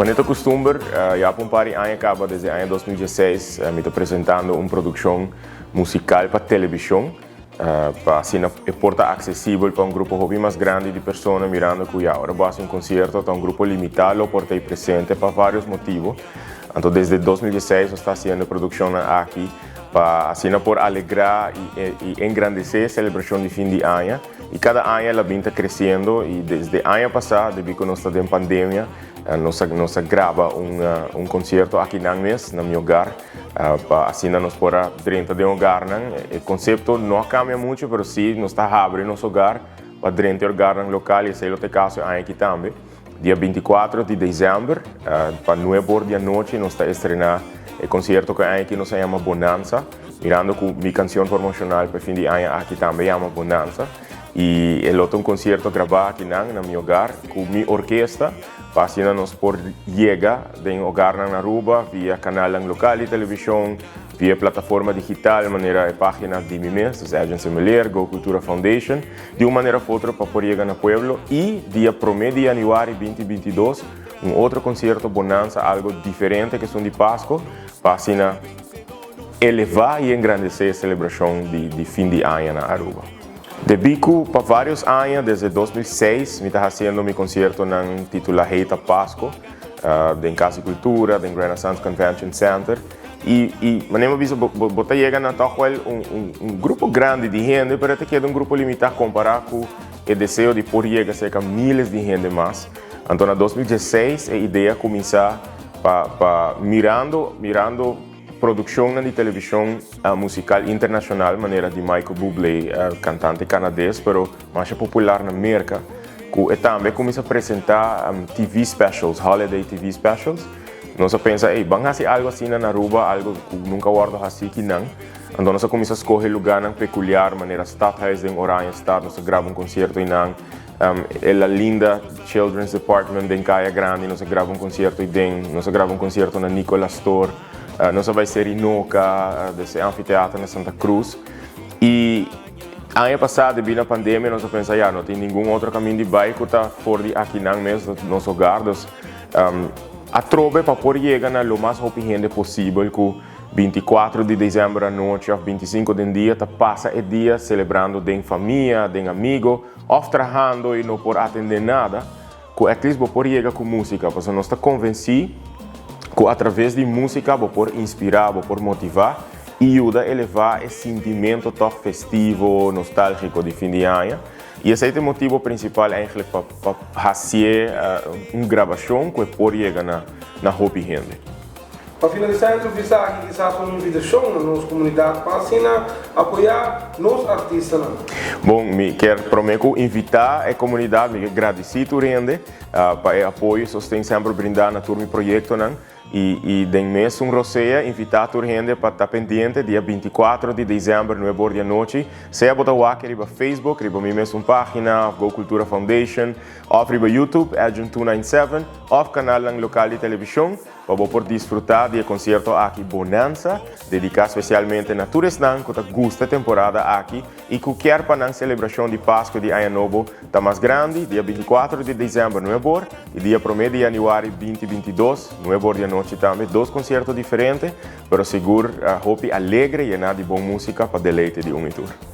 Manera ta custumber, ya pa un par di aña caba, desde aña 2016, mi ta presentando un produccion musical pa television, pa asina e por ta accesibel pa un grupo hopi mas grandi di persona, mirando cu ya ora bo haci un concierto ta un grupo limita lo por ta presente pa varios motibo. Anto desde 2016 nos ta haciendo produccionnan aki pa asina por alegra y engrandece e celebracion di fin di aña. Y cada aña el a bin ta creciendo y desde aña pasa, debi cu nos ta den pandemia, nos a graba un concierto aki nan mes, na mi hogar, pa asina nos por a drenta den hogarnan. E concepto no a cambia mucho, pero si nos ta habri nos hogar pa drenta e hogarnan local y esey lo ta e caso e aña aki tambe. Dia 24 di december, pa 9 or di anochi, nos ta estrena e concierto cu e aña aki nos a yama Bonanza, mirando cu mi cancion promocional pa fin di aña aki tambe yama Bonanza. Y e lo ta un concierto graba aki na mi hogar cu mi orkesta, pa asina nos por yega den hogarnan na Aruba via canal local di television, via plataforma digital, manera e pagina di mi mes, Edjean Semeleer, Go Cultura Foundation, di un manera of otro pa por yega na pueblo. Y dia 1 di januari 2022, un otro concierto Bonanza, algo diferente cu esun di Pasco, pa asina eleva y engrandece e celebracion di fin di aña na Aruba. Debi cu pa varios aña, desde 2006, mi ta haciendo mi conciertonan titula Hey ta Pasco, den Cas di Cultura, den Renaissance Convention Center. Y manera mi a bisa, bo ta yega na toch wel un grupo grandi di hende, pero ta keda un grupo limita compara cu e deseo di por yega cerca miles di hende mas. Anto, na 2016, e idea a cuminsa pa mirando produccion di television musical internacional, manera di Michael Bublé, cantante canades, pero mas popular na Merca, cu tambe a cuminsa presenta TV specials, holiday TV specials. Nos a pensa: "Hey, ban haci algo asina na Aruba, algo cu nunca a wordo haci aki nan." Anto nos a cuminsa scoge lugar peculiar, manera Stadhuis den Oranjestad, nos a graba un concierto einan. La Linda Children's Department den Caya Grandi, nos a graba un concierto einan, nos a graba un concierto na Nicolas Store, nos a bay Ser'i Noca, den anfiteatro na Santa Cruz. Y aña pasa, debi na pandemia, nos a pensa: ya, no tin ningun otro caminda di bay cu ta for di aki nan mes, nos hogar. Atrobe pa por yega na lo mas hopi hende posibel cu 24 di december anochi of 25 di dia ta pasa e dia celebrando den famia, den amigo, of trahando y no por atende nada, cu at least bo por yega cu musica, pasobra nos ta convenci cu atraves di musica bo por inspira, bo por motiva y yuda eleva e sentimento toch festivo, nostalgico di fin di aña. Y esey ta e motibo principal eigenlijk pa haci un grabacion cu por yega na hopi hende. Pa finalisa e entrevista aki, kisas un invitacion na nos comunidad pa asina apoya nos artistanan. Bon, mi kier prome invita e comunidad, mi kier gradici tur hende pa e apoyo sosten semper brinda na tur mi proyectonan. Y den mesun rosea, invita tur hende pa ta pendiente dia 24 di december, 9 or di anochi. Sea bo ta wak riba Facebook, riba mi mes pagina, of Go Cultura Foundation, of riba YouTube, Edjean 297, of canal local di television, pa por disfruta di e concierto aki Bonanza, dedica specialmente na tur esnan cu ta gusta e temporada aki y cu kier pa nan celebracion di Pasco, di Aña Nobo ta mas grandi, dia 24 di december, 9 or, y dia 1 di januari 2022, 9 or di anochi tambe, dos concierto diferente, pero sigur hopi alegre y di bon musica pa deleite di un y tur.